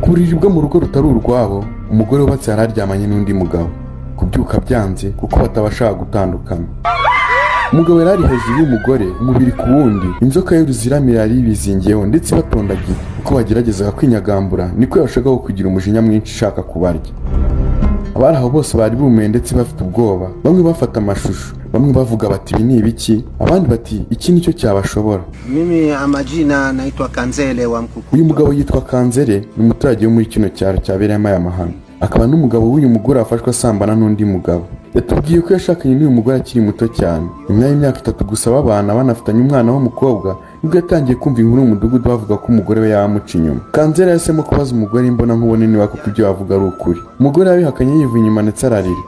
Ku buriri bwo mu rugo rutari urwabo, umugore wubatse yari aryamanye n'undi mugabo. Kubyuka byanze kuko batabashaga gutandukana. Umugabo yari ari hejuru y'umugore, umubiri ku wundi. Inzoka y'uruziramire yari ibizingiyeho ndetse batondagiye. Uko bageragezaga kwinyagambura, niko yarushagaho kugira umujinya mwinshi ishaka kubarya. Abari aho bose bari bumiwe ndetse bafite ubwoba. Bamwe bafata amashusho, bamwe bavuga bati: "Ibi ni ibiki?" Abandi bati: "Iki nicyo cyabashobora." Mimi amajina naitwa Kanzele wa Mkuku. Uyu mugabo yitwa Kanzere, ni umuturage wo muri kino cyaro cyabereyemo aya mahano, akaba n'umugabo w'uyu mugore wafashwe asambana n'undi mugabo. Yatubwiye ko yashakanye n'uyu mugore akiri muto cyane. Nyuma y'imyaka 3 gusa babana, banafitanye umwana w'umukobwa, nibwo yatangiye kumva inkuru mu mudugudu bavuga ko umugore we yamuca inyuma. Kanzere yahisemo kubaza umugore imbona nkubone niba koko ibyo bavuga ari ukuri. Umugore yabihakanye yivuye inyuma ndetse ararira.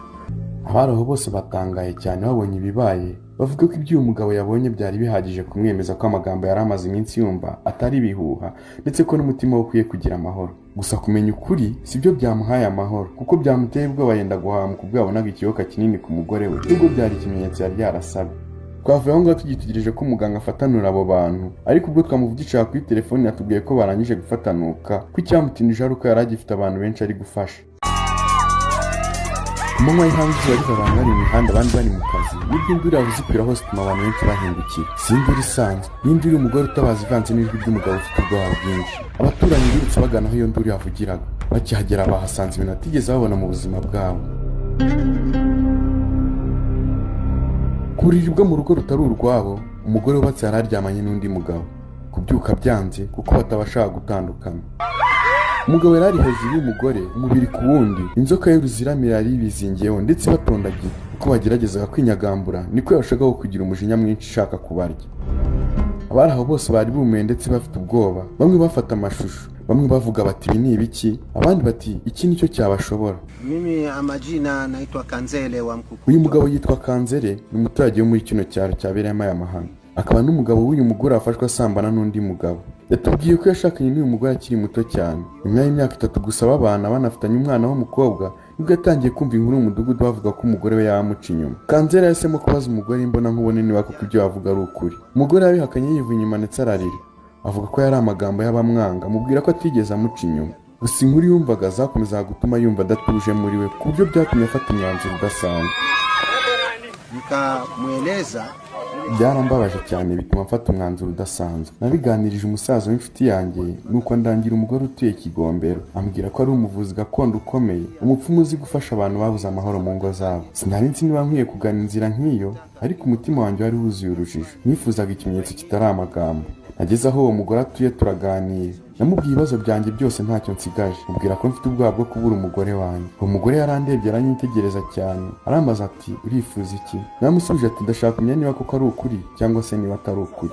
Abari aho bose batangaye cyane babonye ibibaye, bavuga ko ibyo uyu mugabo yabonye byari bihagije kumwemeza ko amagambo yari amaze iminsi yumva atari ibihuha, ndetse ko n'umutima we ukwiye kugira amahoro. Gusa kumenya ukuri sibyo byamuhaye amahoro, kuko byamuteye ubwoba, yenda guhamuka ubwo yabonaga ikiyoka kinini ku mugore we, nubwo byari ikimenyetso yari yarasabye. Twavuye aho ngaho tugitegereje ko umuganga afatanura abo bantu, ariko ubwo twamuvugishaga kuri telefoni yatubwiye ko barangije gufatanuka, ko icyamutindije ari uko yari agifite abantu benshi ari gufasha. Ku manywa y'ihangu, izuba riva, abantu bari mu mihanda, abandi bari mu kazi, nibwo induru yavuze ikwira hose, ituma abantu benshi bahindukira. Si induru isanzwe, ni induru y'umugore utabaza ivanze n'ijwi ry'umugabo ufite ubwoba bwinshi. Abaturanyi birutse bagana aho iyo nduru yavugiraga. Bakihagera bahasanze ibintu batigeze babona mu buzima bwabo. Ku buriri bwo mu rugo rutari urwabo, umugore wubatse yari aryamanye n'undi mugabo. Kubyuka byanze kuko batabashaga gutandukana. Umugabo yari ari hejuru y'umugore, umubiri ku wundi. Inzoka y'uruziramire yari ibizingiyeho ndetse batondagiye. Uko bageragezaga kwinyagambura, niko yarushagaho kugira umujinya mwinshi ishaka kubarya. Abari aho bose bari bumiwe ndetse bafite ubwoba. Bamwe bafata amashusho, bamwe bavuga bati: "Ibi ni ibiki?" Abandi bati: "Iki nicyo cyabashobora." Mimi amajina naitwa Kanzele wa Mkuku. Uyu mugabo yitwa Kanzere, ni umuturage wo muri kino cyaro cyabereyemo aya mahano, akaba n'umugabo w'uyu mugore wafashwe asambana n'undi mugabo. Yatubwiye ko yashakanye n'uyu mugore akiri muto cyane. Nyuma y'imyaka 3 gusa babana, banafitanye umwana w'umukobwa, nibwo yatangiye kumva inkuru mu mudugudu bavuga ko umugore we yamuca inyuma. Kanzere yahisemo kubaza umugore imbona nkubone niba koko ibyo bavuga ari ukuri. Umugore yabihakanye yivuye inyuma ndetse ararira, avuga ko yari amagambo y'abamwanga, amubwira ko atigeze amuca inyuma. Gusa inkuru yumvaga zakomezaga gutuma yumva adatuje muri we, ku buryo byatumye afata umwanzuro udasanzwe. Nikamweleza. Byarambabaje cyane, bituma mfata umwanzuro udasanzwe. Nabiganirije umusaza w'inshuti yanjye, nuko ndangira umugore utuye Kigombero, ambwira ko ari umuvuzi gakondo ukomeye, umupfumu uzi gufasha abantu babuze amahoro mu ngo zabo. Sinari nzi niba nkwiye kugana inzira nk'iyo, ariko umutima wanjye wari wuzuye urujijo. Nifuzaga ikimenyetso kitari amagambo. Nageze aho uwo mugore atuye, turaganira. Namubwiye ibibazo byanjye byose ntacyo nsigaje, mubwira ko mfite ubwoba bwo kubura umugore wanjye. Uwo mugore yarandebye, aranyitegereza cyane, arambaza ati: "Urifuza iki?" Namusubije ati: "Ndashaka kumenya niba koko ari ukuri cyangwa se niba atari ukuri.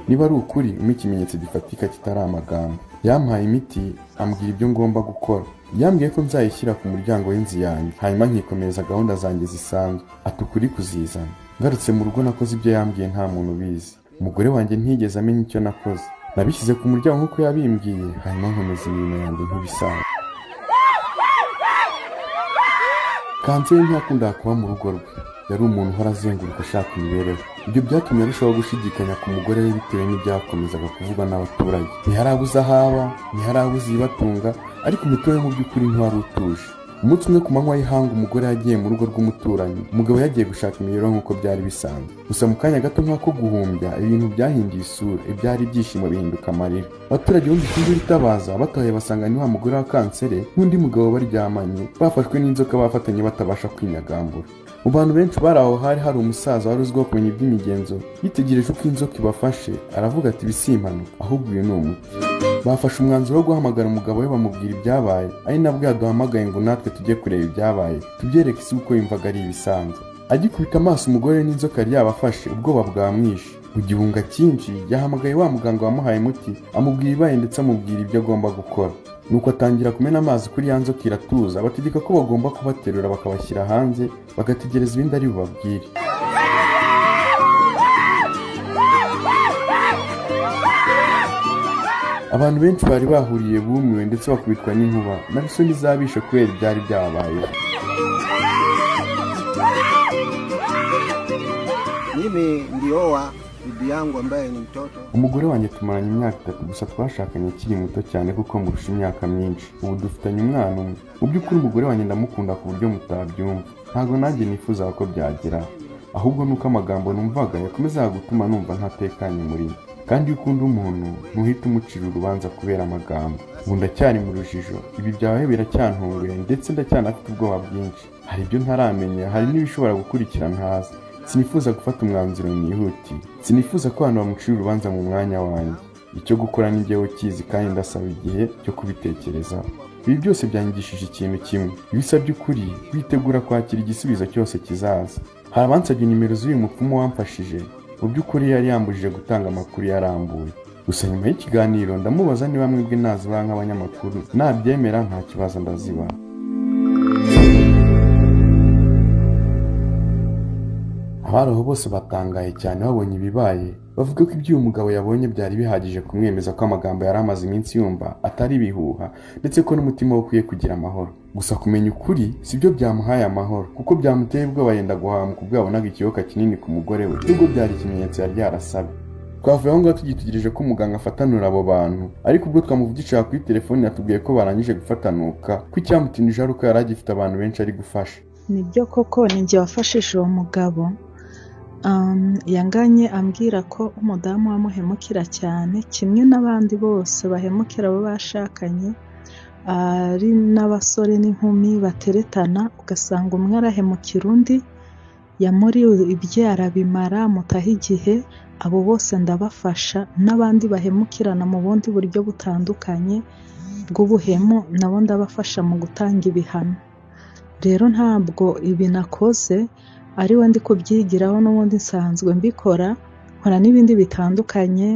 Niba ari ukuri, umpe ikimenyetso gifatika kitari amagambo." Yampaye imiti, ambwira ibyo ngomba gukora. Yambwiye ko nzayishyira ku muryango w'inzu yanjye, hanyuma nkikomereza gahunda zanjye zisanzwe, ati ukuri kuzizana. Ngarutse mu rugo, nakoze ibyo yambwiye nta muntu ubizi. Umugore wanjye ntiyigeze amenya icyo nakoze. Nabishyize ku muryango nk'uko yabimbwiye, hanyuma nkomeza imirimo yanjye nk'ibisanzwe. Kanseri ntiyakundaga kuba mu rugo rwe. Yari umuntu uhora azenguruka ashaka imibereho. Ibyo byatumye arushaho gushidikanya ku mugore we bitewe n'ibyakomezaga kuvugwa n'abaturage. Ntiharabuze aho aba, ntiharabuze ibibatunga, ariko umutima we mu by'ukuri ntiwari utuje. Umunsi umwe ku manywa y'ihangu, umugore yagiye mu rugo rw'umuturanyi. Umugabo yagiye gushaka imibereho nk'uko byari bisanzwe. Gusa mu kanya gato nk'ako guhumbya, ibintu byahinduye isura, ibyari ibyishimo bihinduka amarira. Abaturage bumvise induru itabaza, batahaye basanga ni wa mugore wa Kansere n'undi mugabo baryamanye, bafashwe n'inzoka, bafatanye batabasha kwinyagambura. Mu bantu benshi bari aho hari hari umusaza wari uzwiho kumenya iby'imigenzo. Yitegereje uko inzoka ibafashe, aravuga ati: "Ibi si impanuka, ahubwo uyu ni umuti." Bafashe umwanzuro wo guhamagara umugabo we, bamubwira ibyabaye, ari nabwo yaduhamagaye ngo natwe tujye kureba ibyabaye, tubyereke isi kuko yumvaga ari ibisanzwe. Agikubita amaso umugore n'inzoka yari yabafashe, ubwoba bwamwishe. Mu gihunga cyinshi yahamagaye wa muganga wamuhaye umuti, amubwira ibibaye ndetse amubwira ibyo agomba gukora. Nuko atangira kumena amazi kuri ya nzoka, iratuza. Bategeka ko bagomba kubaterura bakabashyira hanze, bagategereza ibindi ari bubabwire. Abantu benshi bari bahuriye bumiwe ndetse bakubitwa n'inkuba na isoni zabishe kubera ibyari byababayeho. Mimi ndioa Bibi yangu ambaye ni mtoto. Umugore wanjye tumaranye imyaka 3 gusa, twashakanye akiri muto cyane kuko murusha imyaka myinshi. Ubu dufitanye umwana umwe. Mu by'ukuri umugore wanjye ndamukunda ku buryo mutabyumva. Ntabwo nanjye nifuzaga ko byagera, ahubwo nuko amagambo numvaga yakomezaga gutuma numva ntatekanye muri njye. Kandi iyo ukunda umuntu ntuhita umucira urubanza kubera amagambo. Ubu ndacyari mu rujijo, ibi byabaye biracyantunguye ndetse ndacyanafite ubwoba bwinshi. Hari ibyo ntaramenya, hari n'ibishobora gukurikira ntazi. Sinifuza gufata umwanzuro nihutiye, sinifuza ko abantu bamucira urubanza mu mwanya wanjye. Icyo gukora ni njyewe ukizi kandi ndasaba igihe cyo kubitekerezaho. Ibi byose byanyigishije ikintu kimwe: iyo usabye ukuri witegura kwakira igisubizo cyose kizaza. Hari abansabye nimero z'uyu mupfumu wamfashije. Mu by'ukuri yari yambujije gutanga amakuru yarambuye. Gusa nyuma y'ikiganiro ndamubaza niba mwebwe nazibaha nk'abanyamakuru, nabyemera nta kibazo ndazibaha. Abari aho bose batangaye cyane babonye ibibaye, bavuga ko ibyo uyu mugabo yabonye byari bihagije kumwemeza ko amagambo yari amaze iminsi yumva atari ibihuha, ndetse ko n'umutima we ukwiye kugira amahoro. Gusa kumenya ukuri sibyo byamuhaye amahoro, kuko byamuteye ubwoba, yenda guhahamuka ubwo yabonaga ikiyoka kinini ku mugore we, nubwo byari ikimenyetso yari yarasabye. Twavuye aho ngaho tugitegereje ko umuganga afatanura abo bantu, ariko ubwo twamuvugishaga kuri telefoni yatubwiye ko barangije gufatanuka, ko icyamutindije ari uko yari agifite abantu benshi ari gufasha. Nibyo koko, ni njye wafashije uwo mugabo. Yanganye ambwira ko umudamu amuhemukira cyane, kimwe n'abandi bose bahemukira abo bashakanye, ari n'abasore n'inkumi bateretana, ugasanga umwe arahemukira undi, yamuriye ibye arabimara, amutaho igihe. Abo bose ndabafasha, n'abandi bahemukirana mu bundi buryo butandukanye bw'ubuhemu, nabo ndabafasha mu gutanga ibihano. Rero ntabwo ibi nakoze ari we ndi kubyigiraho, n'ubundi nsanzwe mbikora, nkora n'ibindi bitandukanye.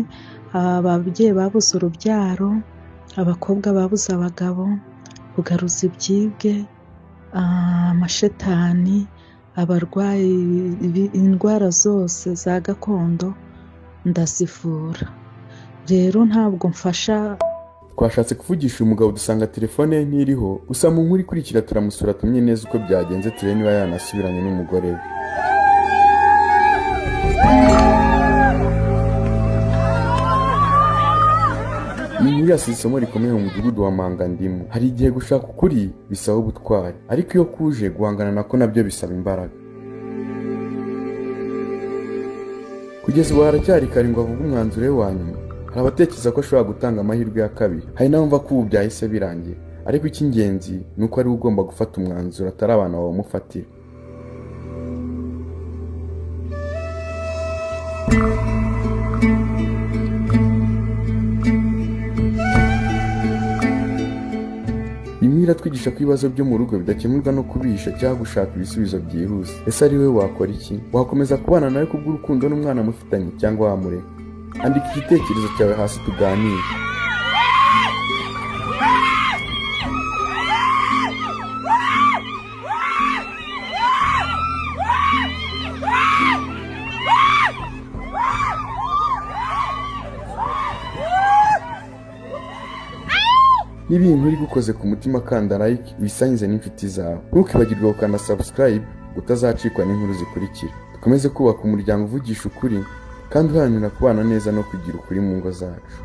Ababyeyi babuze urubyaro, abakobwa babuze abagabo, kugaruza ibyibwe, amashetani, abarwayi indwara zose za gakondo ndazivura. Rero ntabwo mfasha. Twashatse kuvugisha uyu mugabo dusanga telefone ye ntiriho. Gusa mu nkuru ikurikira turamusura tumenye neza uko byagenze, turebe niba yanasubiranye n'umugore we. Iyi nkuru yasize isomo rikomeye mu mudugudu wa Mangandimu. Hari igihe gushaka ukuri bisaba ubutwari, ariko iyo kuje guhangana nako nabyo bisaba imbaraga. Kugeza ubu haracyari kare ngo avuge umwanzuro we wa nyuma. Hari abatekereza ko ashobora gutanga amahirwe ya kabiri, hari n'abumva ko ubu byahise birangira, ariko icy'ingenzi ni uko ariwe ugomba gufata umwanzuro, atari abantu bawumufatira. Bimwe iratwigisha ko ibibazo byo mu rugo bidakemurwa no kubihisha cyangwa gushaka ibisubizo byihuse. Ese ari wowe wakora iki? Wakomeza kubana nawe kubw'urukundo n'umwana mufitanye, cyangwa wamureka? Andika igitekerezo cyawe hasi tuganire. Niba iyi nkuru igukoze ku mutima, kanda like, wisangize n'inshuti zawe. Ntukibagirwe gukanda subscribe utazacikwa n'inkuru zikurikira. Dukomeze kubaka umuryango uvugisha ukuri kandi uharanira kubana neza no kugira ukuri mu ngo zacu.